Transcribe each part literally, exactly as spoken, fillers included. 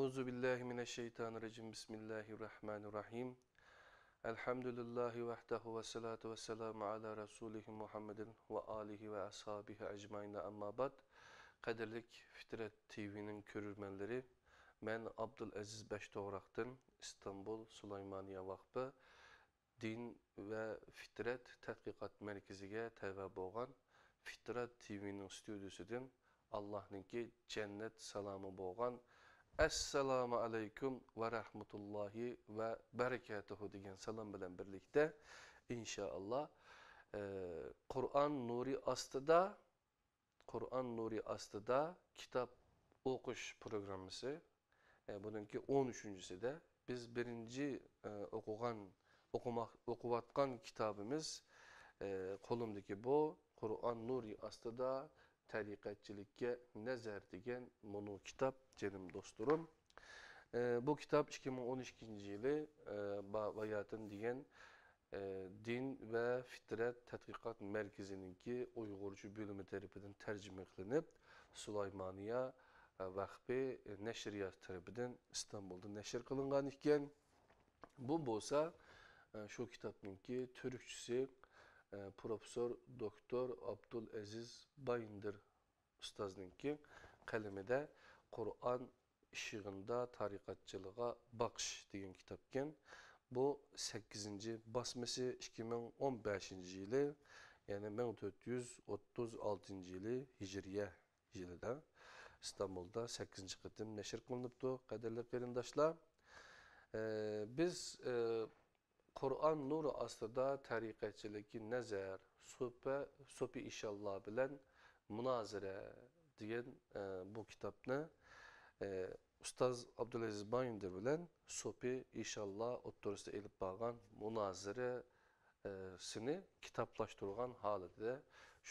أعوذ بالله من الشيطان الرجيم. بسم الله الرحمن الرحيم. الحمد لله وحده والصلاة والسلام على رسوله محمد وآله وأصحابه أجمعين، أما بعد. قەدىرلىك فىترەت تىۋىنىڭ كۆرۈرمەنلىرى، مەن ئابدۇلئەزىز بەشتوغراقتىن، ئىستانبۇل سۇلايمانىيە ۋاقپى دىن ۋە فىترەت تەتقىقات مەركىزىگە تەۋە بولغان فىترەت تىۋىنىڭ ستۇدىيىسىدىن ئاللاھنىڭكى جەننەت سالامى بولغان «ئەسسالامۇ ئەلەيكۇم ۋە رەھمەتۇللاھى ۋە بەرىكاتۇھۇ» دېگەن سالام بىلەن بىرلىكتە، ئىنشائاللا، ئە، قۇرئان نۇرى ئاستىدا، قۇرئان نۇرى ئاستىدا كىتاب ئوقۇش پروگراممىسى، ئە، بۇنىڭكى ئون ئۈچىنچىسىدە بىز بىرىنچى، ئە، ئوقۇغان، ئوقۇماق، ئوقۇۋاتقان كىتابىمىز، ئە، قولۇمدىكى بۇ «قۇرئان نۇرى ئاستىدا تەرىقەتچىلىككە نەزەر» دېگەن مۇنۇ كىتاب، جېنىم دوستلىرىم. ئە، بۇ كىتاب ئىككى مىڭ ئون ئىككىنچى يىلى، ئە، با-، باياتىن دېگەن، ئە، دىن ۋە فىترەت تەتقىقات مەركىزىنىڭكى ئۇيغۇرچە بۆلۈمى تەرىپىدىن تەرجىمە قىلىنىپ، سۇلايمانىيە، ئە، ۋەقپى نەشرىياتى تەرىپىدىن ئىستانبۇلدا نەشر قىلىنغان ئىكەن. بۇ بولسا، ئە، شۇ كىتابنىڭكى تۈركچىسى، ئە، پروفېسسور دوكتور ئابدۇلئەزىز بايىندىر ئۇستازنىڭكى قەلىمىدە «قۇرئان ئىشىغىندا تارىقەتچىلىغا باقىش» دېگەن كىتابكەن. بۇ سەككىزىنچى باسمىسى، ئىككى مىڭ ئون بەشىنچى يىلى، يەنى مىڭ تۆت يۈز ئوتتۇز ئالتىنچى يىلى، ھىجرىيە يىلىدا ئىستانبۇلدا سەككىزىنچى قېتىم نەشر قىلىنىپتۇ، قەدىرلىك قېرىنداشلار. ئە، بىز، ئە، «قۇرئان نۇرى ئاستىدا تەرىقەتچىلىككە نەزەر، سوپى، سوپى ئىشانلا بىلەن مۇنازىرە» دېگەن، ئە، بۇ كىتابنى، ئە، ئۇستاز ئابدۇلئەزىز بايىندىر بىلەن سوپى ئىشانلا ئوتتۇرىسىدا ئېلىپ بارغان مۇنازىرە، ئە، سىنى كىتابلاشتۇرغان ھالىتىدە،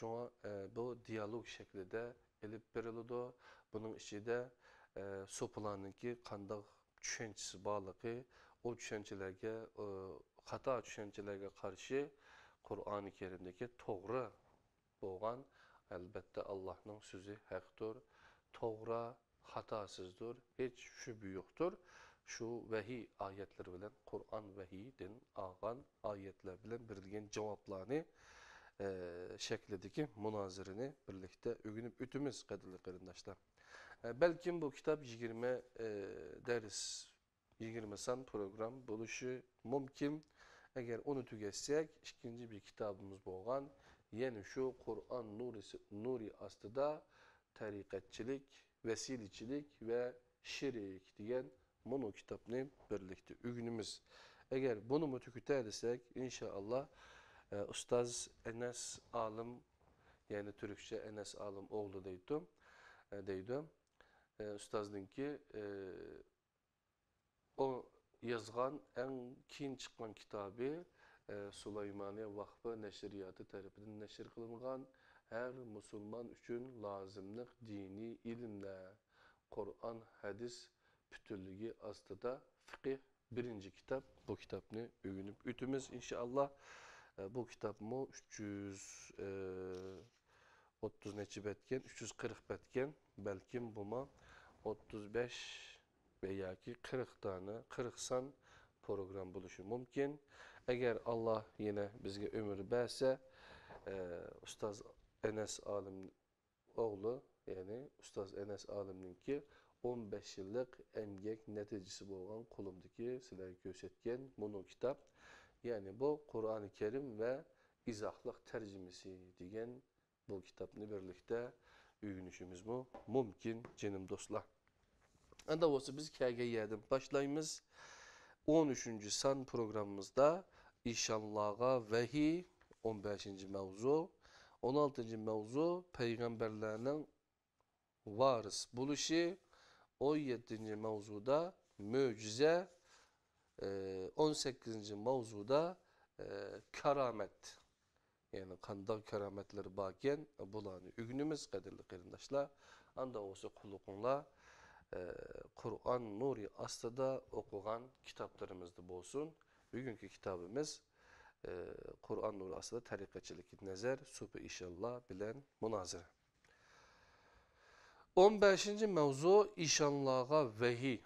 شۇڭا، ئە، بۇ دىيالوگ شەكلىدە ئېلىپ بېرىلىدۇ. بۇنىڭ ئىچىدە، ئە، سوپىلارنىڭكى قانداق چۈشەنچىسى بارلىقى، ئۇ چۈشەنچىلەرگە، ئۇ خاتا چۈشەنچىلەرگە قارشى قۇرئانى كەرىمدىكى توغرا بولغان، ئەلبەتتە، ئاللاھنىڭ سۆزى ھەقتۇر، توغرا، خاتاسىزدۇر، ھېچ شۈبھە يوقتۇر. شۇ ۋەھىي ئايەتلىرى بىلەن، قۇرئان ۋەھىيدىن ئالغان ئايەتلەر بىلەن بېرىلگەن جاۋابلارنى، ئە، شەكلىدىكى مۇنازىرىنى بىرلىكتە ئۆگىنىپ ئۆتىمىز، قەدىرلىك قېرىنداشلار. ئە، بەلكىم بۇ كىتاب يىگىرمە، ئە، دەرس، يىگىرمە سان پروگرام بولۇشى مۇمكىن. ئەگەر ئۇنى تۈگەتسەك، ئىككىنچى بىر كىتابىمىز بولغان، يەنە شۇ «قۇرئان نۇرى، نۇرى ئاستىدا تەرىقەتچىلىك، ۋەسىلىچىلىك ۋە شېرىك» دېگەن مۇنۇ كىتابنى بىرلىكتە ئۆگىنىمىز. ئەگەر بۇنىمۇ تۈگىتەلىسەك، ئىنشائاللا، ئە، ئۇستاز ئەنەس ئالىم، يەنى تۈركچە ئەنەس ئالىم ئوغلى دەيدۇ، ئە، دەيدۇ. ئە، ئۇستازنىڭكى، ئە، ئۇ يازغان ئەڭ كېيىن چىققان كىتابى، ئە، سۇلايمانىيە ۋاقفى نەشرىياتى تەرىپىدىن نەشر قىلىنغان «ھەر مۇسۇلمان ئۈچۈن لازىملىق دىنىي ئىلىملەر، قۇرئان، ھەدىس پۈتۈنلۈكى ئاستىدا فىقىھ» بىرىنچى كىتاب. بۇ كىتابنى ئۆگىنىپ ئۆتىمىز، ئىنشائاللا. ئە، بۇ كىتابمۇ ئۈچ يۈز، ئە، ئوتتۇز نەچچە بەتكەن، ئۈچ يۈز قىرىق بەتكەن، بەلكىم بۇمۇ ئوتتۇز بەش ۋە ياكى قىرىق دانە، قىرىق سان پروگرام بولۇشى مۇمكىن. ئەگەر ئاللا يەنە بىزگە ئۆمۈر بەرسە، ئە، ئۇستاز ئەنەس ئالىم ئوغلى، يەنى ئۇستاز ئەنەس ئالىمنىڭكى ئون بەش يىللىق ئەمگەك نەتىجىسى بولغان قولۇمدىكى سىلەرگە كۆرسەتكەن مۇنۇ كىتاب، يەنى بۇ «قۇرئانى كەرىم ۋە ئىزاھلىق تەرجىمىسى» دېگەن بۇ كىتابنى بىرلىكتە ئۆگىنىشىمىزمۇ مۇمكىن، جېنىم دوستلار. ئەندى بولسا بىز كەلگەن يەردىن باشلايمىز. ئون ئۈچىنچى سان پروگراممىمىزدا ئىشانلارغا ۋەھىي، ئون بەشىنچى مەۋزۇ، ئون ئالتىنچى مەۋزۇ پەيغەمبەرلەرنىڭ ۋارىس بولۇشى، ئون يەتتىنچى مەۋزۇدا مۆجىزە، ئون سەككىزىنچى مەۋزۇدا، ئە، كارامەت. يەنى قانداق كارامەتلىرى باركەن، بۇلارنى ئۆگىنىمىز، قەدىرلىك قېرىنداشلار. ئاندا بولسا قۇلىقىڭلار، ئە، قۇرئان نۇرى ئاستىدا ئوقۇغان كىتابلىرىمىزدا بولسۇن. بۈگۈنكى كىتابىمىز، ئە، «قۇرئان نۇرى ئاستىدا تەرىقەتچىلىككە نەزەر، سوپى ئىشانلا بىلەن مۇنازىرە». ئون بەشىنچى مەۋزۇ، ئىشانلارغا ۋەھىي.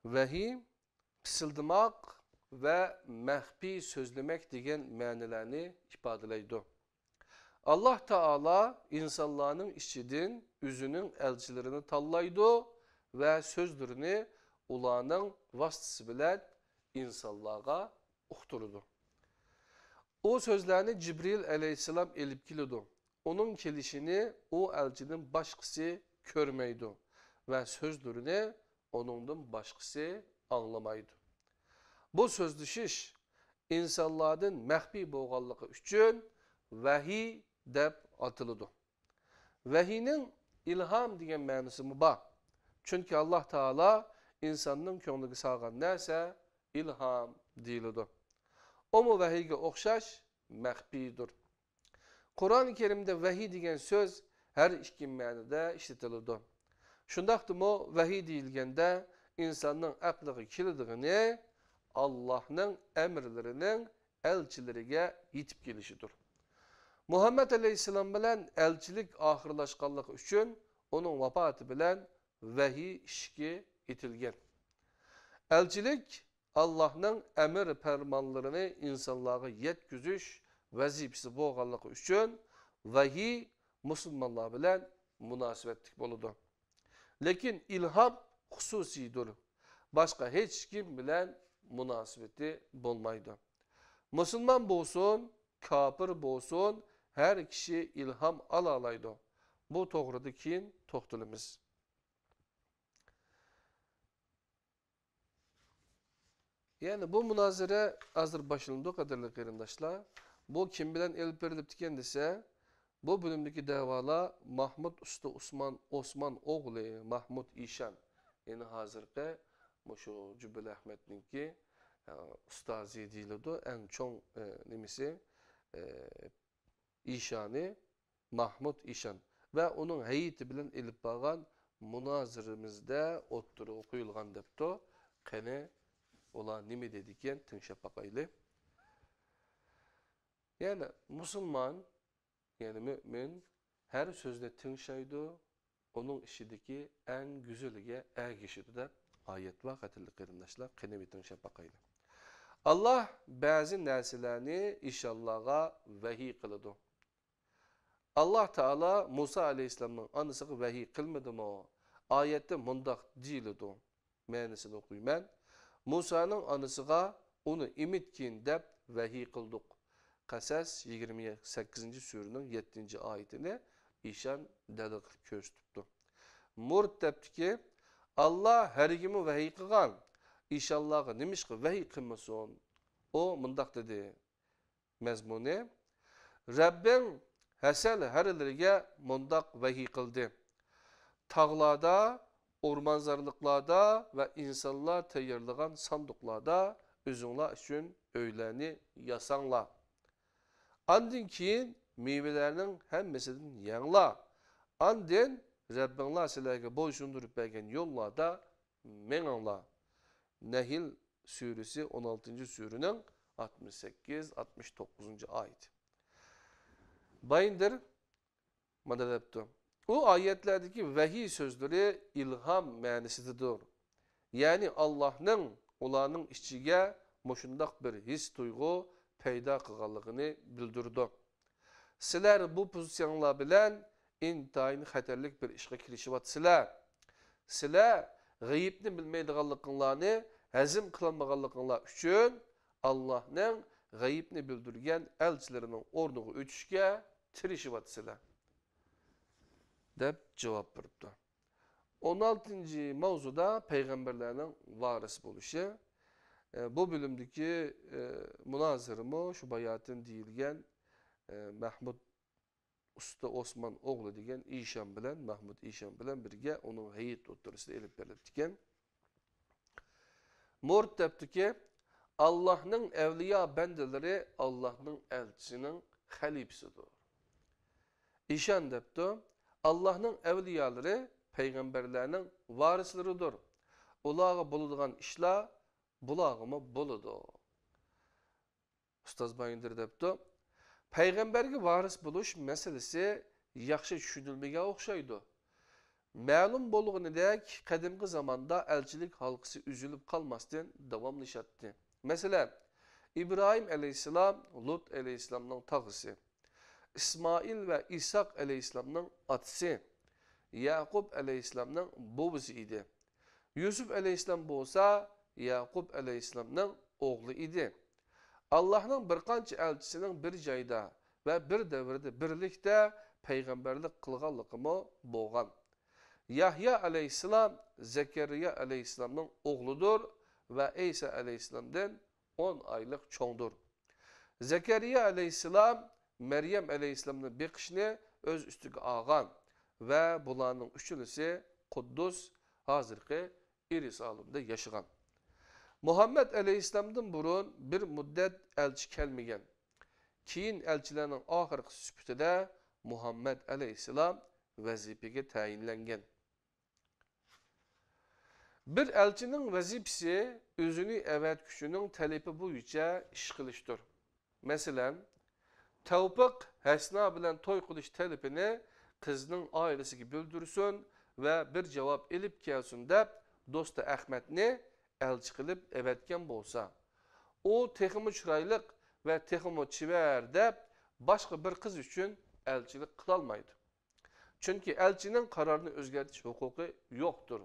ۋەھىي، پىسىلدىماق ۋە مەخپىي سۆزلىمەك دېگەن مەنىلەرنى ئىپادىلەيدۇ. ئاللاھ تائالا ئىنسانلارنىڭ ئىچىدىن ئۆزىنىڭ ئەلچىلىرىنى تاللايدۇ ۋە سۆزلىرىنى ئۇلارنىڭ ۋاسىتىسى بىلەن ئىنسانلارغا ئۇقتۇرىدۇ. ئۇ سۆزلەرنى جىبرىئىل ئەلەيھىسسالام ئېلىپ كېلىدۇ. ئۇنىڭ كېلىشىنى ئۇ ئەلچىدىن باشقىسى كۆرمەيدۇ ۋە سۆزلىرىنى ئۇنىڭدىن باشقىسى ئاڭلىمايدۇ. بۇ سۆزلىشىش ئىنسانلاردىن مەخپىي بولغانلىقى ئۈچۈن ۋەھىي دەپ ئاتىلىدۇ. ۋەھىينىڭ ئىلھام دېگەن مەنىسىمۇ بار. چۈنكى ئاللاھ تائالا ئىنساننىڭ كۆڭلىگە سالغان نەرسە ئىلھام دېيىلىدۇ. ئۇمۇ ۋەھىيگە ئوخشاش مەخپىيدۇر. قۇرئان كەرىمدە ۋەھىي دېگەن سۆز ھەر ئىككى مەنىدە ئىشلىتىلىدۇ. شۇنداقتىمۇ ۋەھىي دېيىلگەندە ئىنساننىڭ ئەقلىگە كېلىدىغىنى ئاللاھنىڭ ئەمىرلىرىنىڭ ئەلچىلىرىگە يېتىپ كېلىشىدۇر. مۇھەممەد ئەلەيھىسسالام بىلەن ئەلچىلىك ئاخىرلاشقانلىقى ئۈچۈن ئۇنىڭ ۋاپاتى بىلەن ۋەھىي ئىشىكى ئېتىلگەن. ئەلچىلىك ئاللاھنىڭ ئەمىر پەرمانلىرىنى ئىنسانلارغا يەتكۈزۈش ۋەزىپىسى بولغانلىقى ئۈچۈن ۋەھىي مۇسۇلمانلار بىلەن مۇناسىۋەتلىك بولىدۇ. لېكىن ئىلھام خۇسۇسىيدۇر. باشقا ھېچكىم بىلەن مۇناسىۋىتى بولمايدۇ. مۇسۇلمان بولسۇن، كاپىر بولسۇن، ھەر كىشى ئىلھام ئالالايدۇ. بۇ توغرىدا كېيىن توختىلىمىز. يەنى بۇ مۇنازىرە ھازىر باشلىنىدۇ، قەدىرلىك قېرىنداشلار. بۇ كىم بىلەن ئېلىپ بېرىلىپتىكەن دېسە، بۇ بۆلۈمدىكى دەۋالار ماھمۇد ئۇستا ئوسمان، ئوسمان ئوغلى ماھمۇد ئىشان. يەنى ھازىرقى مۇشۇ جۈببىلى ئەخمەتنىڭكى، ئە، ئۇستازى دېيىلىدۇ، ئەڭ چوڭ، ئە، نېمىسى، ئە، ئىشانى ماھمۇد ئىشان ۋە ئۇنىڭ ھەيئىتى بىلەن ئېلىپ بارغان مۇنازىرىمىزدە ئوتتۇرىغا قويۇلغان دەپتۇ. قېنى، ئۇلار نېمە دەيدىكەن، تىڭشاپ باقايلى. يەنى مۇسۇلمان، يەنى مۆمىن ھەر سۆزنى تىڭشايدۇ، ئۇنىڭ ئىچىدىكى ئەڭ گۈزىلىگە ئەگىشىدۇ دەپ ئايەت بار، قەدىرلىك قېرىنداشلار، قېنى بىر تىڭشاپ باقايلى. ئاللاھ بەزى نەرسىلەرنى ئىشانلارغا ۋەھىي قىلىدۇ. ئاللاھ تائالا مۇسا ئەلەيھىسسالامنىڭ ئانىسىغا ۋەھىي قىلمىدىمۇ؟ ئايەتتە مۇنداق دېيىلىدۇ. مەنىسىنى ئوقۇيمەن. مۇسانىڭ ئانىسىغا ئۇنى ئېمىتكىن دەپ ۋەھىي قىلدۇق. قەسەس يىگىرمە سەككىزىنچى سۈرىنىڭ يەتتىنچى ئايىتىنى ئىشان دەلىل قىلىپ كۆرسىتىپتۇ. مۇرد دەپتىكى، ئاللا ھەرگىمۇ ۋەھىي قىلغان ئىشانلارغا نېمىشقا ۋەھىي قىلمىسۇن؟ ئۇ مۇنداق دېدى. مەزمۇنى، رەببىڭ ھەسەل ھەرىلىرىگە مۇنداق ۋەھىي قىلدى: تاغلاردا، ئورمانزارلىقلاردا ۋە ئىنسانلار تەييارلىغان ساندۇقلاردا ئۆزۈڭلار ئۈچۈن ئۆيلەرنى ياساڭلار. ئاندىن كېيىن مېۋىلەرنىڭ ھەممىسىدىن يەڭلار. ئاندىن رەببىڭلار سىلەرگە بويسۇندۇرۇپ بەرگەن يوللاردا مېڭىڭلار. نەھل سۈرىسى، ئون ئالتىنچى سۈرىنىڭ ئاتمىش سەككىز، ئاتمىش توققۇزىنچى ئايىتى. بايىندىر مانا دەپتۇ. ئۇ ئايەتلەردىكى ۋەھىي سۆزلىرى ئىلھام مەنىسىدىدۇر. يەنى ئاللاھنىڭ ئۇلارنىڭ ئىچىگە مۇشۇنداق بىر ھېس تۇيغۇ پەيدا قىلغانلىقىنى بىلدۈرىدۇ. سىلەر بۇ پوزىتسىيەڭلار بىلەن ئىنتايىن خەتەرلىك بىر ئىشقا كىرىشىۋاتىسىلەر. سىلەر غەيىبنى بىلمەيدىغانلىقىڭلارنى ھەزىم قىلالمىغانلىقىڭلار ئۈچۈن، ئاللاھنىڭ غەيىبنى بىلدۈرگەن ئەلچىلىرىنىڭ ئورنىغا ئۆتۈشكە تىرىشىۋاتىسىلەر، دەپ جاۋاب بېرىپتۇ. ئون ئالتىنچى ماۋزۇدا پەيغەمبەرلەرنىڭ ۋارىس بولۇشى. ئە، بۇ بۆلۈمدىكى، ئە، مۇنازىرىمۇ شۇ باياتىن دېيىلگەن، ئە، مەھمۇد ئۇستا ئوسمان ئوغلى دېگەن ئىشان بىلەن، مەھمۇد ئىشان بىلەن بىرگە ئۇنىڭ ھەيئىتى ئوتتۇرىسىدا ئېلىپ بېرىلىپتىكەن. مۇرد دەپتۇكى، ئاللاھنىڭ ئەۋلىيا بەندىلىرى ئاللاھنىڭ ئەلچىسىنىڭ خەلىپىسىدۇر. ئىشان دەپتۇ، ئاللاھنىڭ ئەۋلىيالىرى پەيغەمبەرلەرنىڭ ۋارىسلىرىدۇر. ئۇلارغا بولىدىغان ئىشلار بۇلارغىمۇ بولىدۇ. ئۇستاز بايىندىر دەپتۇ، پەيغەمبەرگە ۋارىس بولۇش مەسىلىسى ياخشى چۈشىنىلمىگەن ئوخشايدۇ. مەلۇم بولغىنىدەك، قەدىمكى زاماندا ئەلچىلىك ھالقىسى ئۈزۈلۈپ قالماستىن داۋاملىشاتتى. مەسىلەن، ئىبراھىم ئەلەيھىسسالام، لۇت ئەلەيھىسسالامنىڭ تاغىسى، ئىسمائىل ۋە ئىسھاق ئەلەيھىسسالامنىڭ ئاتىسى، يەقۇب ئەلەيھىسسالامنىڭ بوۋىسى ئىدى. يۈسۈپ ئەلەيھىسسالام بولسا يەقۇب ئەلەيھىسسالامنىڭ ئوغلى ئىدى. ئاللاھنىڭ بىر قانچە ئەلچىسىنىڭ بىر جايدا ۋە بىر دەۋردە بىرلىكتە پەيغەمبەرلىك قىلغانلىقىمۇ بولغان. يەھيا ئەلەيھىسسالام زەكەرىيا ئەلەيھىسسالامنىڭ ئوغلىدۇر ۋە ئەيسا ئەلەيھىسسالامدىن ئون ئايلىق چوڭدۇر. زەكەرىيا ئەلەيھىسسالام مەريەم ئەلەيھىسسالامنى بېقىشنى ئۆز ئۈستىگە ئالغان ۋە بۇلارنىڭ ئۈچىلىسى قۇددۇس، ھازىرقى ئىيرۇسالىمدا ياشىغان. مۇھەممەد ئەلەيھىسسالامدىن بۇرۇن بىر مۇددەت ئەلچى كەلمىگەن. كېيىن ئەلچىلەرنىڭ ئاخىرقىسى سۈپىتىدە مۇھەممەد ئەلەيھىسسالام ۋەزىپىگە تەيىنلەنگەن. بىر ئەلچىنىڭ ۋەزىپىسى ئۆزىنى ئەۋەتكۈچىنىڭ تەلىپى بويىچە ئىش قىلىشتۇر. مەسىلەن، تەۋپىق ھەسنا بىلەن توي قىلىش تەلىپىنى قىزنىڭ ئائىلىسىگە بىلدۈرسۇن ۋە بىر جاۋاب ئېلىپ كەلسۇن دەپ دوستى ئەخمەتنى ئەلچى قىلىپ ئەۋەتكەن بولسا، ئۇ تېخىمۇ چىرايلىق ۋە تېخىمۇ چېۋەر دەپ باشقا بىر قىز ئۈچۈن ئەلچىلىك قىلالمايدۇ. چۈنكى ئەلچىنىڭ قارارىنى ئۆزگەرتىش ھوقۇقى يوقتۇر.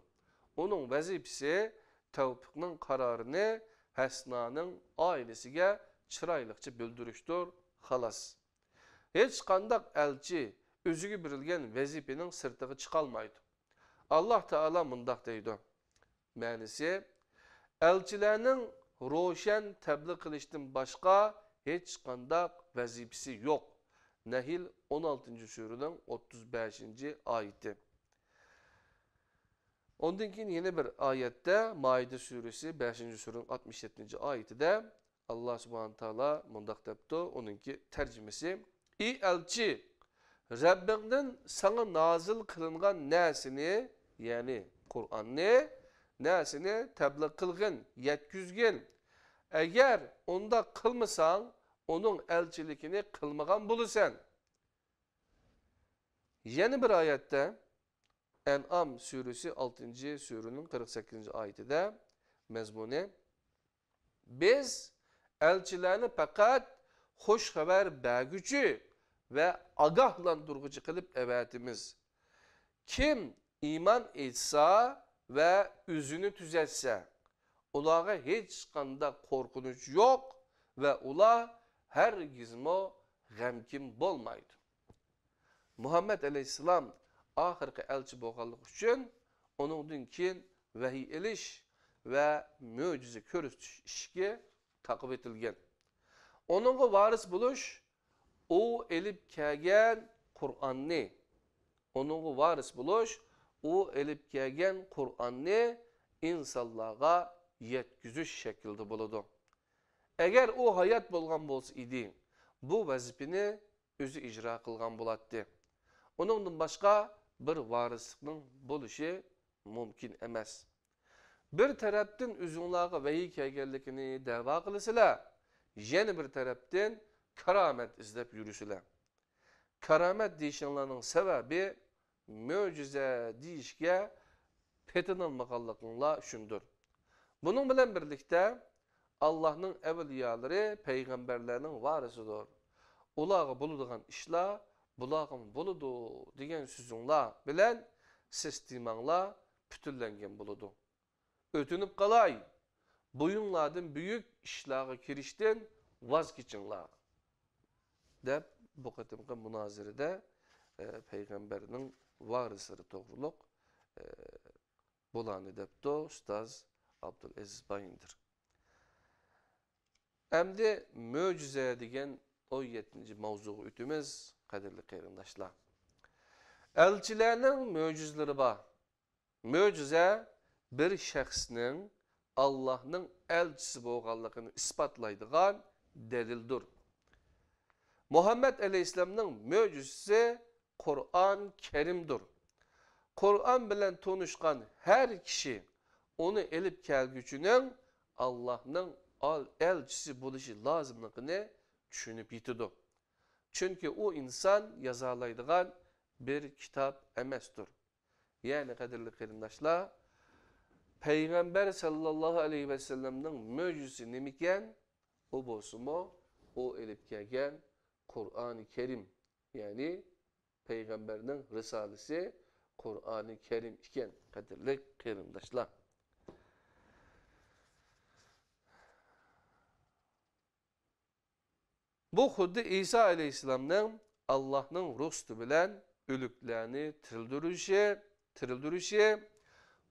ئۇنىڭ ۋەزىپىسى تەۋپىقنىڭ قارارىنى ھەسنانىڭ ئائىلىسىگە چىرايلىقچە بىلدۈرۈشتۇر، خالاس. ھېچقانداق ئەلچى ئۆزىگە بېرىلگەن ۋەزىپىنىڭ سىرتىغا چىقالمايدۇ. ئاللاھ تائالا مۇنداق دەيدۇ. مەنىسى، ئەلچىلەرنىڭ روشەن تەبلىغ قىلىشتىن باشقا ھېچقانداق ۋەزىپىسى يوق. نەھل ئون ئالتىنچى سۈرىنىڭ ئوتتۇز بەشىنچى ئايىتى. ئۇندىن كېيىن يەنە بىر ئايەتتە، مائىدە سۈرىسى بەشىنچى سۈرىنىڭ ئاتمىش يەتتىنچى ئايىتىدە، ئاللاھ سۇبھانەھۇ تائالا مۇنداق دەپتۇ، ئۇنىڭكى تەرجىمىسى: ئى ئەلچى، رەببىڭدىن ساڭا نازىل قىلىنغان نەرسىنى، يەنى قۇرئاننى، نەرسىنى تەبلىغ قىلغىن، يەتكۈزگىن. ئەگەر ئۇنداق قىلمىساڭ، ئۇنىڭ ئەلچىلىكىنى قىلمىغان بولىسەن. يەنە بىر ئايەتتە، ئەنئام سۈرىسى ئالتىنچى سۈرىنىڭ قىرىق سەككىزىنچى ئايىتىدە مەزمۇنى: بىز ئەلچىلەرنى پەقەت خۇش خەۋەر بەرگۈچى ۋە ئاگاھلاندۇرغۇچى قىلىپ ئەۋەتىمىز. كىم ئىمان ئېيتسا ۋە ئۆزىنى تۈزەتسە، ئۇلارغا ھېچقانداق قورقۇنچ يوق ۋە ئۇلار ھەرگىزمۇ غەمكىن بولمايدۇ. مۇھەممەد ئەلەيھىسسالام ئاخىرقى ئەلچى بولغانلىقى ئۈچۈن، ئۇنىڭدىن كېيىن ۋەھىي ئېلىش ۋە مۆجىزە كۆرسىتىش ئىشىكى تاقىۋېتىلگەن. ئۇنىڭغا ۋارىس بولۇش ئۇ ئېلىپ كەلگەن قۇرئاننى، ئۇنىڭغا ۋارىس بولۇش ئۇ ئېلىپ كەلگەن قۇرئاننى ئىنسانلارغا يەتكۈزۈش شەكلىدە بولىدۇ. ئەگەر ئۇ ھايات بولغان بولسا ئىدى، بۇ ۋەزىپىنى ئۆزى ئىجرا قىلغان بولاتتى. ئۇنىڭدىن باشقا بىر ۋارىسلىقنىڭ بولۇشى مۇمكىن ئەمەس. بىر تەرەپتىن ئۆزۈڭلارغا ۋەھىي كەلگەنلىكىنى دەۋا قىلىسىلەر، يەنە بىر تەرەپتىن كارامەت ئىزدەپ يۈرىسىلەر. كارامەت دېيىشىڭلارنىڭ سەۋەبى مۆجىزە دېيىشكە پېتىنالمىغانلىقىڭلار ئۈچۈندۇر. بۇنىڭ بىلەن بىرلىكتە، ئاللاھنىڭ ئەۋلىيالىرى پەيغەمبەرلەرنىڭ ۋارىسىدۇر. ئۇلارغا بولىدىغان ئىشلار بۇلارغىمۇ بولىدۇ دېگەن سۆزۈڭلار بىلەن سىستېماڭلار پۈتۈنلەنگەن بولىدۇ. ئۆتۈنۈپ قالاي، بويۇڭلاردىن بۈيۈك ئىشلارغا كىرىشتىن ۋاز كېچىڭلار، دەپ بۇ قېتىمقى مۇنازىرىدە، ئە، پەيغەمبەرنىڭ ۋارىسلىرى توغرۇلۇق، ئە، بۇلارنى دەپتۇ ئۇستاز ئابدۇلئەزىز بايىندىر. ئەمدى مۆجىزە دېگەن ئون يەتتىنچى ماۋزۇغا ئۆتىمىز، قەدىرلىك قېرىنداشلار. ئەلچىلەرنىڭ مۆجىزىلىرى بار. مۆجىزە بىر شەخسنىڭ ئاللاھنىڭ ئەلچىسى بولغانلىقىنى ئىسپاتلايدىغان دەلىلدۇر. مۇھەممەد ئەلەيھىسسالامنىڭ مۆجىزىسى قۇرئان كەرىمدۇر. قۇرئان بىلەن تونۇشقان ھەر كىشى ئۇنى ئېلىپ كەلگۈچىنىڭ ئاللاھنىڭ ئال-، ئەلچىسى بولۇشى لازىملىقىنى چۈشىنىپ يېتىدۇ. چۈنكى ئۇ ئىنسان يازالايدىغان بىر كىتاب ئەمەستۇر. يەنى، قەدىرلىك قېرىنداشلار، پەيغەمبەر سەللەللاھۇ ئەلەيھى ۋەسەللەمنىڭ مۆجىزىسى نېمىكەن؟ ئۇ بولسىمۇ، ئۇ ئېلىپ كەلگەن قۇرئانى كەرىم، يەنى پەيغەمبەرنىڭ رىسالىسى قۇرئانى كەرىم ئىكەن، قەدىرلىك قېرىنداشلار. بۇ خۇددى ئىسا ئەلەيھىسسالامنىڭ ئاللاھنىڭ رۇخسىتى بىلەن ئۆلۈكلەرنى تىرىلدۈرۈشى، تىرىلدۈرۈشى،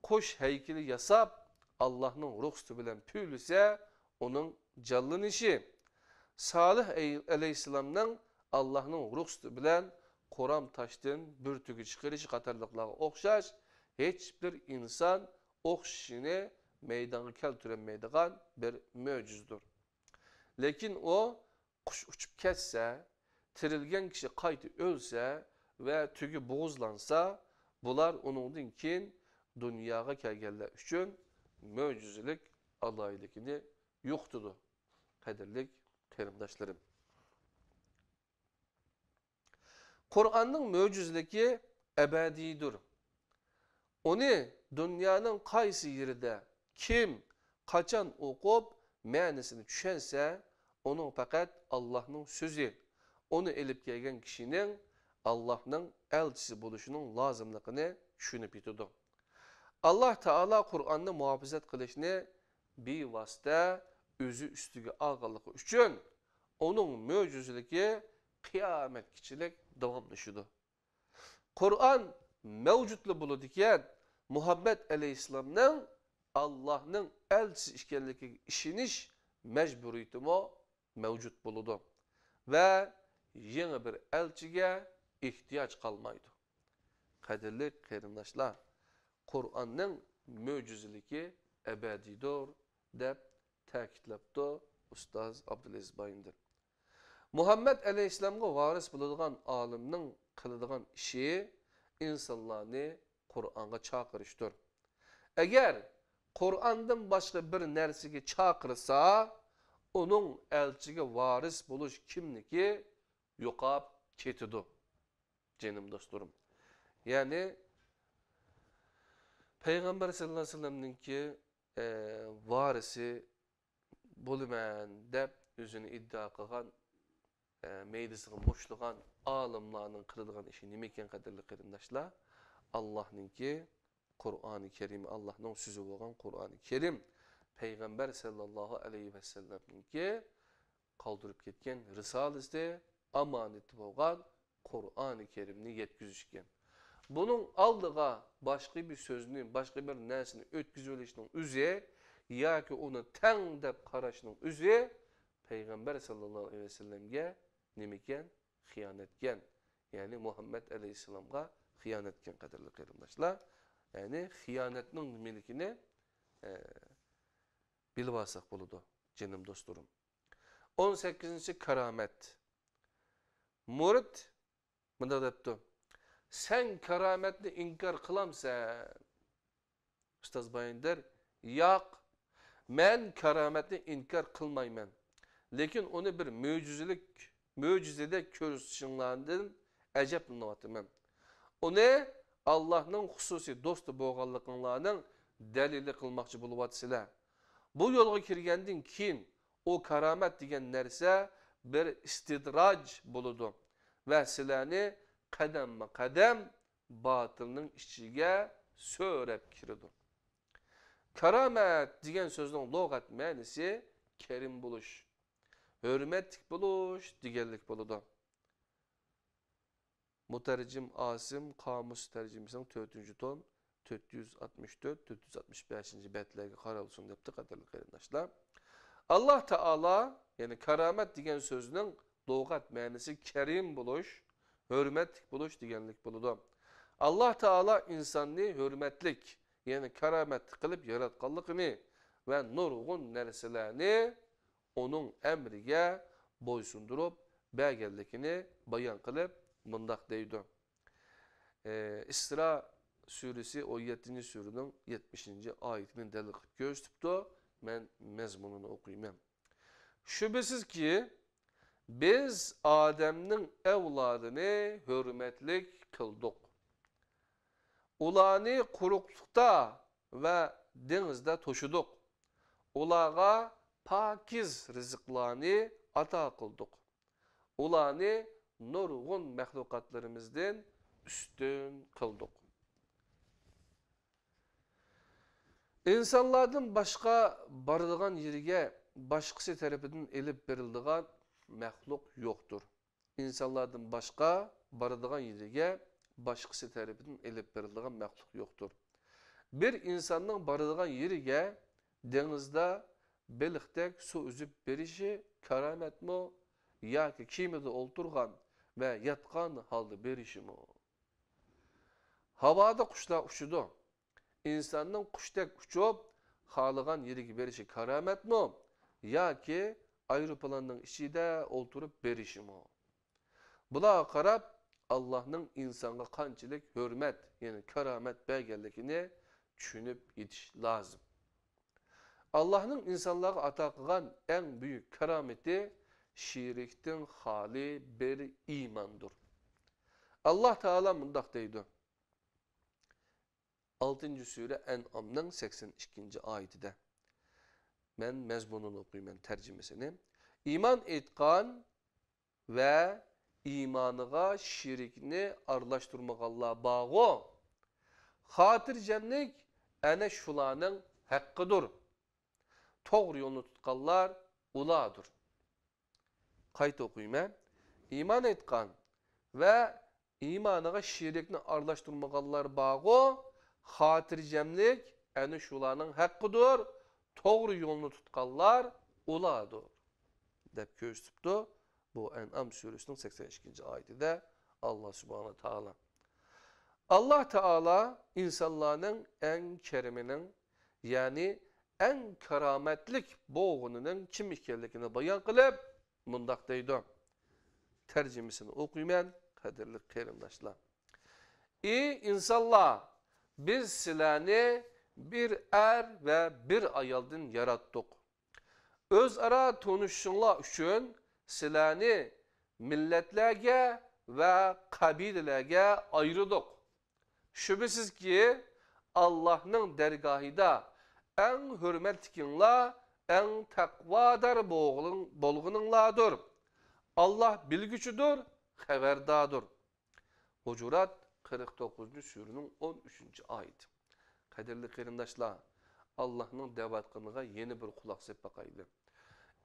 قۇش ھەيكىلى ياساپ، ئاللاھنىڭ رۇخسىتى بىلەن پۈۋلىسە، ئۇنىڭ جانلىنىشى، سالىھ ئەي-، ئەلەيھىسسالامنىڭ ئاللاھنىڭ رۇخسىتى بىلەن قورام تاشتىن بۆرتۈكى چىقىرىشى قاتارلىقلارغا ئوخشاش، ھېچبىر ئىنسان ئوخشىشىنى مەيدانغا كەلتۈرەلمەيدىغان بىر مۆجىزىدۇر. لېكىن ئۇ قۇش ئۇچۇپ كەتسە، تىرىلگەن كىشى قايتا ئۆلسە ۋە تۈگى بوغۇزلانسا، بۇلار ئۇنىڭدىن كېيىن دۇنياغا كەلگەنلەر ئۈچۈن مۆجىزىلىك ئالاھىدىلىكىنى يوقىتىدۇ. قەدىرلىك قېرىنداشلىرىم! قۇرئاننىڭ مۆجىزىلىكى ئەبەدىيدۇر. ئۇنى دۇنيانىڭ قايسى يېرىدە، كىم، قاچان ئوقۇپ، مەنىسىنى چۈشەنسە، ئۇنىڭ پەقەت ئاللاھنىڭ سۆزى، ئۇنى ئېلىپ كەلگەن كىشىنىڭ ئاللاھنىڭ ئەلچىسى بولۇشىنىڭ لازىملىقىنى چۈشىنىپ يېتىدۇ. ئاللاھ تائالا قۇرئاننى مۇھاپىزەت قىلىشنى بىۋاسىتە ئۆزى ئۈستىگە ئالغانلىقى ئۈچۈن، ئۇنىڭ مۆجىزىلىكى قىيامەتكىچىلىك داۋاملىشىدۇ. قۇرئان مەۋجۇتلا بولىدىكەن، مۇھەممەد ئەلەيھىسسالامنىڭ ئاللاھنىڭ ئەلچىسى ئىكەنلىكىگە ئىشىنىش مەجبۇرىيىتىمۇ مەۋجۇت بولىدۇ ۋە يېڭى بىر ئەلچىگە ئېھتىياج قالمايدۇ. قەدىرلىك قېرىنداشلار، قۇرئاننىڭ مۆجىزىلىكى ئەبەدىيدۇر، دەپ تەكىتلەپتۇ ئۇستاز ئابدۇلئەزىز بايىندىر. مۇھەممەد ئەلەيھىسسالامغا ۋارىس بولىدىغان ئالىمنىڭ قىلىدىغان ئىشى ئىنسانلارنى قۇرئانغا چاقىرىشتۇر. ئەگەر قۇرئاندىن باشقا بىر نەرسىگە چاقىرسا، ئۇنىڭ ئەلچىگە ۋارىس بولۇش كىملىكى يوقاپ كېتىدۇ، جېنىم دوستلىرىم. يەنى پەيغەمبەر سەللەللاھۇ ئەلەيھى ۋەسەللەمنىڭكى، ئە، ۋارىسى بولىمەن دەپ ئۆزىنى ئىددىئا قىلغان، ئە، مەيدىسىغا مۇشتلىغان ئالىملارنىڭ قىلىدىغان ئىشى نېمىكەن، قەدىرلىك قېرىنداشلار؟ ئاللاھنىڭكى قۇرئانى كەرىم، ئاللاھنىڭ سۆزى بولغان قۇرئانى كەرىم، پەيغەمبەر سەللەللاھۇ ئەلەيھى ۋەسەللەمنىڭكى قالدۇرۇپ كەتكەن رىسالىسى، ئامانىتى بولغان قۇرئانى كەرىمنى يەتكۈزۈشكەن. بۇنىڭ ئالدىغا باشقا بىر سۆزنى، باشقا بىر نەرسىنى ئۆتكۈزۈۋېلىشنىڭ ئۆزى ياكى ئۇنى تەڭ دەپ قاراشنىڭ ئۆزى پەيغەمبەر سەللەللاھۇ ئەلەيھى ۋەسەللەمگە نېمىكەن؟ خىيانەتكەن. يەنى مۇھەممەد ئەلەيھىسسالامغا خىيانەتكەن، قەدىرلىك قېرىنداشلار. يەنى خىيانەتنىڭ نېمىلىكىنى، ئە، بىلىۋالساق بولىدۇ، جېنىم دوستلىرىم. ئون سەككىزىنچى كارامەت. مۇرىت مۇنداق دەپتۇ: «سەن كارامەتنى ئىنكار قىلامسەن؟» ئۇستاز بايىندىر: «ياق، مەن كارامەتنى ئىنكار قىلمايمەن. لېكىن ئۇنى بىر مۆجىزىلىك، مۆجىزىدەك كۆرسىتىشىڭلاردىن ئەجەبلىنىۋاتىمەن. ئۇنى ئاللاھنىڭ خۇسۇسىي دوستى بولغانلىقىڭلارنىڭ دەلىلى قىلماقچى بولۇۋاتىسىلەر. بۇ يولغا كىرگەندىن كېيىن ئۇ كارامەت دېگەن نەرسە بىر ئىستىدراج بولىدۇ ۋە سىلەرنى قەدەممۇ قەدەم باتىلنىڭ ئىچىگە سۆرەپ كىرىدۇ.» كارامەت دېگەن سۆزنىڭ لۇغەت مەنىسى كەرىم بولۇش، ھۆرمەتلىك بولۇش دېگەنلىك بولىدۇ. مۇتەرجىم ئاسىم قامۇس تەرجىمىسىنىڭ تۆتىنچى توم، تۆت يۈز ئاتمىش تۆت، تۆت يۈز ئاتمىش بەشىنچى بەتلەرگە قارالسۇن دەپتۇ، قەدىرلىك قېرىنداشلار. ئاللاھ تائالا، يەنى كارامەت دېگەن سۆزنىڭ لۇغەت مەنىسى كەرىم بولۇش، ھۆرمەتلىك بولۇش دېگەنلىك بولىدۇ. ئاللاھ تائالا ئىنساننى ھۆرمەتلىك، يەنى كارامەتلىك قىلىپ ياراتقانلىقىنى ۋە نۇرغۇن نەرسىلەرنى ئۇنىڭ ئەمرىگە بويسۇندۇرۇپ بەرگەنلىكىنى بايان قىلىپ مۇنداق دەيدۇ. ئىسرا سۈرىسى ئون يەتتىنچى سۈرىنىڭ يەتمىشىنچى ئايىتىنى دەلىل قىلىپ كۆرسىتىپتۇ. مەن مەزمۇنىنى ئوقۇيمەن. شۈبھىسىزكى، بىز ئادەمنىڭ ئەۋلادىنى ھۆرمەتلىك قىلدۇق. ئۇلارنى قۇرۇقلۇقتا ۋە دېڭىزدا توشىدۇق. ئۇلارغا پاكىز رىزىقلارنى ئاتا قىلدۇق. ئۇلارنى نۇرغۇن مەخلۇقاتلىرىمىزدىن ئۈستۈن قىلدۇق. ئىنسانلاردىن باشقا بارىدىغان يېرىگە باشقىسى تەرىپىدىن ئېلىپ بېرىلىدىغان مەخلۇق يوقتۇر. ئىنسانلاردىن باشقا بارىدىغان يېرىگە باشقىسى تەرىپىدىن ئېلىپ بېرىلىدىغان مەخلۇق يوقتۇر. بىر ئىنساننىڭ بارىدىغان يېرىگە دېڭىزدا بېلىقتەك سۇ ئۈزۈپ بېرىشى كارامەتمۇ ياكى كېمىدە ئولتۇرغان ۋە ياتقان ھالدا بېرىشىمۇ؟ ھاۋادا قۇشلار ئۇچىدۇ. ئىنساننىڭ قۇشتەك ئۇچۇپ، خالىغان يېرىگە بېرىشى كارامەتمۇ ياكى ئايروپىلاننىڭ ئىچىدە ئولتۇرۇپ بېرىشىمۇ؟ بۇلارغا قاراپ، ئاللاھنىڭ ئىنسانغا قانچىلىك ھۆرمەت، يەنى كارامەت بەرگەنلىكىنى چۈشىنىپ يېتىش لازىم. ئاللاھنىڭ ئىنسانلارغا ئاتا قىلغان ئەڭ بۈيۈك كارامىتى شېرىكتىن خالىي بىر ئىماندۇر. ئاللاھ تائالا مۇنداق دەيدۇ، ئالتىنچى سۈرە ئەنئامنىڭ سەكسەن ئىككىنچى ئايىتىدە. مەن مەزمۇنىنى ئوقۇيمەن، تەرجىمىسىنى. ئىمان ئېيتقان ۋە ئىمانىغا شېرىكنى ئارىلاشتۇرمىغانلار بارغۇ، خاتىرجەملىك ئەنە شۇلارنىڭ ھەققىدۇر. توغرا يولنى تۇتقانلار ئۇلاردۇر. قايتا ئوقۇيمەن. ئىمان ئېيتقان ۋە ئىمانىغا شېرىكنى ئارىلاشتۇرمىغانلار بارغۇ، خاتىرجەملىك ئەنە شۇلارنىڭ ھەققىدۇر، توغرا يولنى تۇتقانلار ئۇلاردۇر، دەپ كۆرسىتىپتۇ بۇ ئەنئام سۈرىسىنىڭ سەكسەن ئىككىنچى ئايىتىدە ئاللاھ سۇبھانەھۇ ۋە تائالا. ئاللاھ تائالا ئىنسانلارنىڭ ئەڭ كېرىمىنىڭ، يەنى ئەڭ كارامەتلىك بولغىنىنىڭ كىم ئىكەنلىكىنى بايان قىلىپ، مۇنداق دەيدۇ. تەرجىمىسىنى ئوقۇيمەن، قەدىرلىك قېرىنداشلار. ئى ئىنسانلار، بىز سىلەرنى بىر ئەر ۋە بىر ئايالدىن ياراتتۇق. ئۆزئارا تونۇشۇشۇڭلار ئۈچۈن سىلەرنى مىللەتلەرگە ۋە قەبىلىلەرگە ئايرىدۇق. شۈبھىسىزكى، ئاللاھنىڭ دەرگاھىدا ئەڭ ھۆرمەتلىكىڭلار ئەڭ تەقۋادار بولغىنىڭلاردۇر. ئاللاھ بىلگۈچىدۇر، خەۋەرداردۇر. ھۇجۇرات قىرىق توققۇزىنچى سۈرىنىڭ ئون ئۈچىنچى ئايىتى. قەدىرلىك قېرىنداشلار، ئاللاھنىڭ دەۋاتقىنىغا يەنە بىر قۇلاق سېلىپ باقايلى.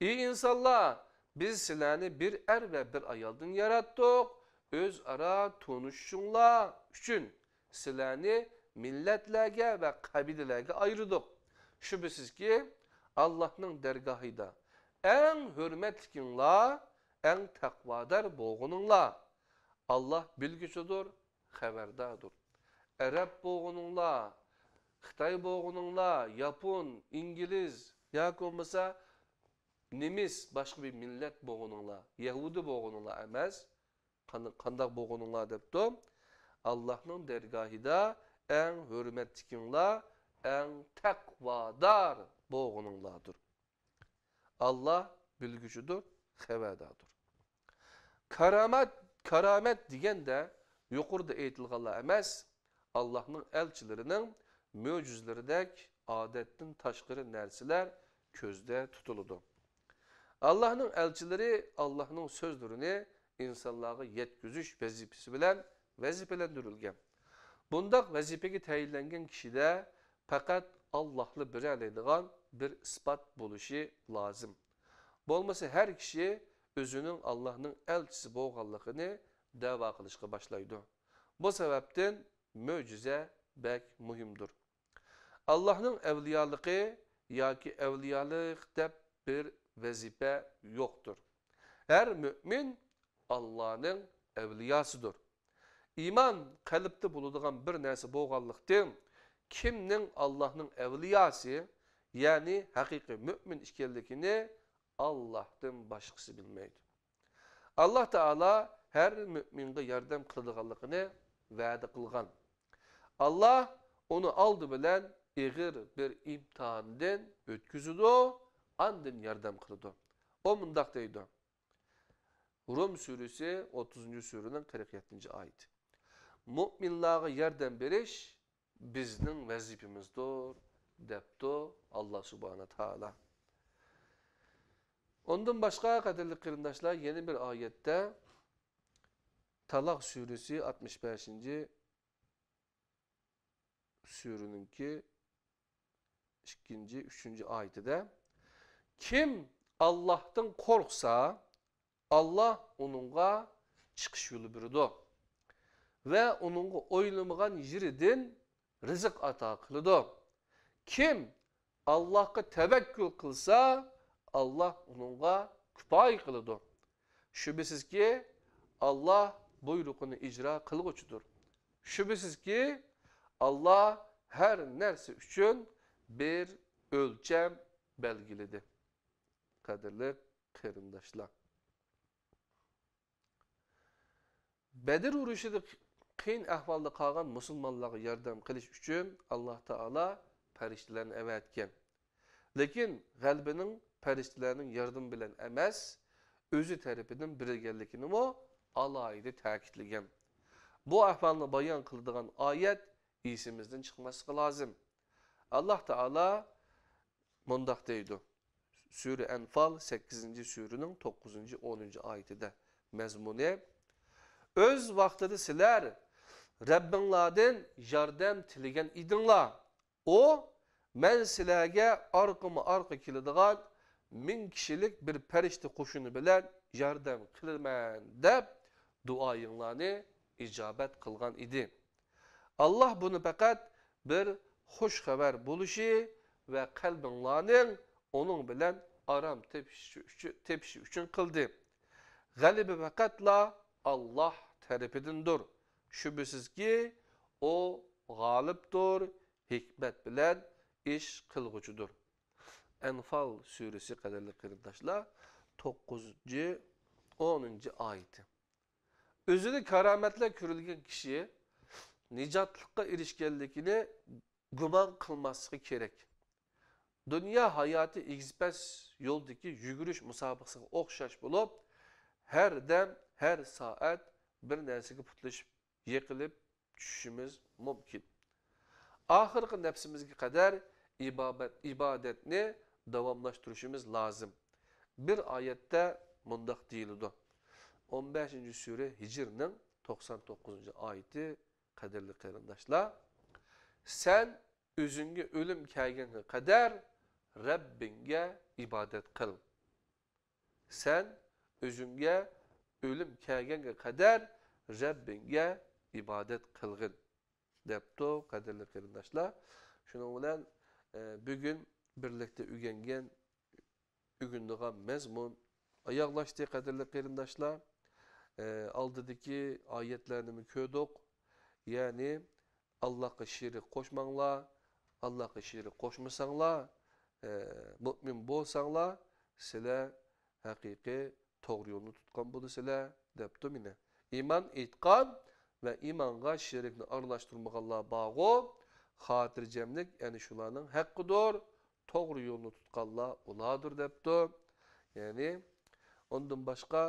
ئى ئىنسانلار، بىز سىلەرنى بىر ئەر ۋە بىر ئايالدىن ياراتتۇق. ئۆزئارا تونۇشۇشۇڭلار ئۈچۈن سىلەرنى مىللەتلەرگە ۋە قەبىلىلەرگە ئايرىدۇق. شۈبھىسىزكى، ئاللاھنىڭ دەرگاھىدا ئەڭ ھۆرمەتلىكىڭلار ئەڭ تەقۋادار بولغىنىڭلار. ئاللاھ بىلگۈچىدۇر، خەۋەرداردۇر. ئەرەب بولغىنىڭلار، خىتاي بولغىنىڭلار، ياپون، ئىنگلىز ياكى بولمىسا نېمىس، باشقا بىر مىللەت بولغىنىڭلار، يەھۇدىي بولغىنىڭلار ئەمەس، قان-، قانداق بولغىنىڭلار دەپتۇ. ئاللاھنىڭ دەرگاھىدا ئەڭ ھۆرمەتلىكىڭلار ئەڭ تەقۋادار بولغىنىڭلاردۇر. ئاللاھ بىلگۈچىدۇر، خەۋەرداردۇر. كارامەت، كارامەت دېگەندە يۇقىرىدا ئېيتىلغانلار ئەمەس، ئاللاھنىڭ ئەلچىلىرىنىڭ مۆجىزىلىرىدەك ئادەتتىن تاشقىرى نەرسىلەر كۆزدە تۇتۇلىدۇ. ئاللاھنىڭ ئەلچىلىرى ئاللاھنىڭ سۆزلىرىنى ئىنسانلارغا يەتكۈزۈش ۋەزىپىسى بىلەن ۋەزىپىلەندۈرۈلگەن. بۇنداق ۋەزىپىگە تەيىنلەنگەن كىشىدە پەقەت ئاللاھلا بېرەلەيدىغان بىر ئىسپات بولۇشى لازىم. بولمىسا ھەر كىشى ئۆزىنىڭ ئاللاھنىڭ ئەلچىسى بولغانلىقىنى دەۋا قىلىشقا باشلايدۇ. بۇ سەۋەبتىن مۆجىزە بەك مۇھىمدۇر. ئاللاھنىڭ ئەۋلىيالىقى ياكى ئەۋلىيالىق دەپ بىر ۋەزىپە يوقتۇر. ھەر مۆمىن ئاللانىڭ ئەۋلىياسىدۇر. ئىمان قەلبتە بولىدىغان بىر نەرسە بولغانلىقتىن، كىمنىڭ ئاللاھنىڭ ئەۋلىياسى، يەنى ھەقىقىي مۆمىن ئىكەنلىكىنى ئاللاھتىن باشقىسى بىلمەيدۇ. ئاللاھ تائالا ھەر مۆمىنگە ياردەم قىلىدىغانلىقىنى ۋەدە قىلغان. ئاللاھ ئۇنى ئالدى بىلەن ئېغىر بىر ئىمتىھاندىن ئۆتكۈزىدۇ، ئاندىن ياردەم قىلىدۇ. ئۇ مۇنداق دەيدۇ، رۇم سۈرىسى، ئوتتۇزىنچى سۈرىنىڭ قىرىق يەتتىنچى ئايىتى. مۆمىنلارغا ياردەم بېرىش بىزنىڭ ۋەزىپىمىزدۇر، دەپتۇ ئاللا سۇبھانە تائالا. ئۇندىن باشقا، قەدىرلىك قېرىنداشلار، يەنە بىر ئايەتتە، تالاق سۈرىسى ئاتمىش بەشىنچى سۈرىنىڭكى ئىككىنچى، ئۈچىنچى ئايىتىدە، كىم ئاللاھتىن قورقسا، ئاللا ئۇنىڭغا چىقىش يولى بېرىدۇ ۋە ئۇنىڭغا ئويلىمىغان يېرىدىن رىزىق ئاتا قىلىدۇ. كىم ئاللاھقا تەۋەككۈل قىلسا، ئاللا ئۇنىڭغا كۇپايە قىلىدۇ. شۈبھىسىزكى، ئاللا بۇيرۇقىنى ئىجرا قىلغۇچىدۇر. شۈبھىسىزكى، ئاللا ھەر نەرسە ئۈچۈن بىر ئۆلچەم بەلگىلىدى. قەدىرلىك قېرىنداشلار، بەدر ئۇرۇشىدا قىيىن ئەھۋالدا قالغان مۇسۇلمانلارغا ياردەم قىلىش ئۈچۈن ئاللا تائالا پەرىشتىلەرنى ئەۋەتكەن. لېكىن غەلىبىنىڭ پەرىشتىلەرنىڭ ياردىمى بىلەن ئەمەس، ئۆزى تەرىپىدىن بېرىلگەنلىكىنىمۇ ئالاھىدە تەكىتلىگەن. بۇ ئەھۋالنى بايان قىلىدىغان ئايەت ئېسىمىزدىن چىقماسلىقى لازىم. ئاللا تائالا مۇنداق دەيدۇ، سۈرە ئەنفال سەككىزىنچى سۈرىنىڭ توققۇزىنچى، ئونىنچى ئايىتىدە مەزمۇنى: ئۆز ۋاقتىدا سىلەر رەببىڭلاردىن ياردەم تىلىگەن ئىدىڭلار. ئۇ، مەن سىلەرگە ئارقىمۇ ئارقا كېلىدىغان مىڭ كىشىلىك بىر پەرىشتە قوشۇنى بىلەن ياردەم قىلىمەن، دەپ دۇئايىڭلارنى ئىجابەت قىلغان ئىدى. ئاللا بۇنى پەقەت بىر خۇش خەۋەر بولۇشى ۋە قەلبىڭلارنىڭ ئۇنىڭ بىلەن ئارام تېپىشى ئۈچۈن، تېپىشى ئۈچۈن قىلدى. غەلىبە پەقەتلا ئاللا تەرىپىدىندۇر. شۈبھىسىزكى، ئۇ غالىبتۇر، ھېكمەت بىلەن ئىش قىلغۇچىدۇر. ئەنفال سۈرىسى، قەدىرلىك قېرىنداشلار، توققۇزىنچى، ئونىنچى ئايىتى. ئۆزىدە كارامەتلەر كۆرۈلگەن كىشى نىجاتلىققا ئېرىشكەنلىكىنى گۇمان قىلماسلىقى كېرەك. دۇنيا ھاياتى ئېگىز-پەس يولدىكى يۈگۈرۈش مۇسابىقىسىغا ئوخشاش بولۇپ، ھەر دەم، ھەر سائەت بىر نەرسىگە پۇتلىشىپ، يىقىلىپ چۈشۈشىمىز مۇمكىن. ئاخىرقى نەپسىمىزگە قەدەر ئىبابەت-، ئىبادەتنى داۋاملاشتۇرۇشىمىز لازىم. بىر ئايەتتە مۇنداق دېيىلىدۇ. ئون بەشىنچى سۈرە، ھىجرنىڭ توقسان توققۇزىنچى ئايىتى، قەدىرلىك قېرىنداشلار. سەن ئۆزۈڭگە ئۆلۈم كەلگەنگە قەدەر رەببىڭگە ئىبادەت قىل. سەن ئۆزۈڭگە ئۆلۈم كەلگەنگە قەدەر رەببىڭگە ئىبادەت قىلغىن، دەپتۇ، قەدىرلىك قېرىنداشلار. شۇنىڭ بىلەن، ئە، بۈگۈن بىرلىكتە ئۆگەنگەن، ئۆگىنىدىغان مەزمۇن ئاياغلاشتى، قەدىرلىك قېرىنداشلار. ئە، ئالدىدىكى ئايەتلەرنىمۇ كۆردۇق. يەنى، ئاللاھقا شېرىك قوشماڭلار، ئاللاھقا شېرىك قوشمىساڭلار، ئە، مۆمىن بولساڭلار، سىلەر ھەقىقىي توغرا يولنى تۇتقان بولىسىلەر، دەپتۇ مانا. ئىمان ئېيتقان ۋە ئىمانغا شېرىكنى ئارىلاشتۇرمىغانلار بارغۇ، خاتىرجەملىك ئەنە شۇلارنىڭ ھەققىدۇر، توغرا يولنى تۇتقانلار ئۇلاردۇر، دەپتۇ. يەنى، ئۇندىن باشقا،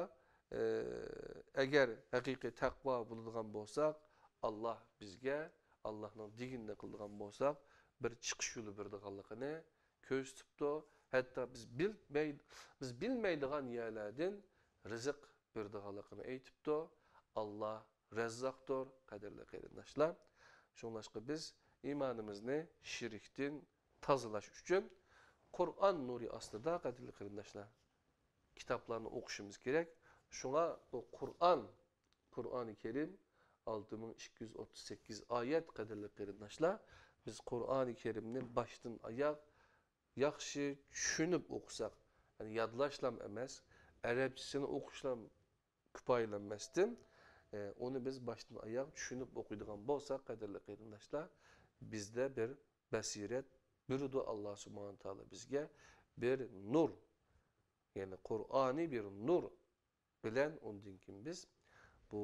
ئە، ئەگەر ھەقىقىي تەقۋا بولىدىغان بولساق، ئاللا بىزگە، ئاللانىڭ دېگىنىنى قىلىدىغان بولساق، بىر چىقىش يولى بېرىدىغانلىقىنى كۆرسىتىپتۇ. ھەتتا بىز بىلمەي-، بىز بىلمەيدىغان يەرلەردىن رىزىق بېرىدىغانلىقىنى ئېيتىپتۇ. ئاللا رەززاقتۇر، قەدىرلىك قېرىنداشلار. شۇڭلاشقا بىز ئىمانىمىزنى شىركتىن تازىلاش ئۈچۈن قۇرئان نۇرى ئاستىدا، قەدىرلىك قېرىنداشلار، كىتابلارنى ئوقۇشىمىز كېرەك. شۇڭا بۇ قۇرئان، قۇرئانى كەرىم ئالتە مىڭ ئىككى يۈز ئوتتۇز سەككىز ئايەت، قەدىرلىك قېرىنداشلار. بىز قۇرئانى كەرىمنى باشتىن ئاياق ياخشى چۈشىنىپ ئوقۇساق، يەنى يادلاشلام ئەمەس، ئەرەبچىسىنى ئوقۇشلام كۇپايىلانماستىن، ئە، ئۇنى بىز باشتىن ئاياغ چۈشىنىپ ئوقۇيدىغان بولساق، قەدىرلىك قېرىنداشلار، بىزدە بىر بەسىرەت بېرىدۇ ئاللا سۇبھانە تائالا بىزگە، بىر نۇر، يەنى قۇرئانى بىر نۇر بىلەن ئۇندىن كېيىن بىز بۇ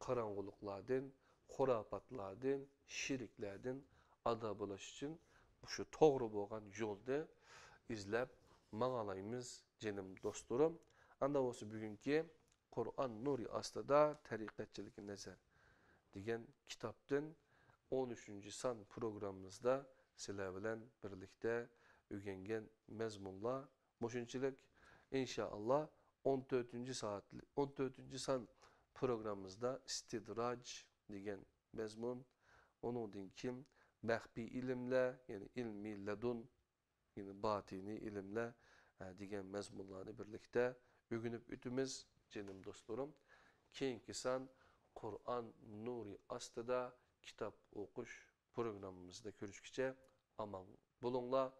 قاراڭغۇلۇقلاردىن، خۇراپاتلاردىن، شېرىكلەردىن ئادا بولۇش ئۈچۈن شۇ توغرا بولغان يولنى ئىزلەپ ماڭالايمىز، جېنىم دوستلىرىم. ئاندا بولسا بۈگۈنكى قۇرئان نۇرى ئاستىدا تەرىقەتچىلىككە نەزەر دېگەن كىتابتىن ئون ئۈچىنچى سان پروگراممىمىزدا سىلەر بىلەن بىرلىكتە ئۆگەنگەن مەزمۇنلار مۇشۇنچىلىك. ئىنشائاللا، ئون تۆتىنچى سائەت، ئون تۆتىنچى سان پروگراممىمىزدا ئىستىدراج دېگەن مەزمۇن، ئۇنىڭدىن كېيىن مەخپىي ئىلىملەر، يەنى ئىلمى لەدۇن، يەنى باتىنىي ئىلىملەر، ھە، دېگەن مەزمۇنلارنى بىرلىكتە ئۆگىنىپ ئۆتىمىز، جېنىم دوستلىرىم. كېيىنكى سان قۇرئان نۇرى ئاستىدا كىتاب ئوقۇش پروگراممىمىزدا كۆرۈشكىچە ئامان بولۇڭلار.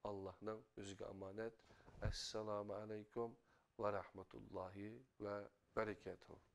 ئاللاھنىڭ ئۆزىگە ئامانەت. ئەسسالامۇ ئەلەيكۇم ۋە رەھمەتۇللاھى ۋە بەرىكاتۇھۇ.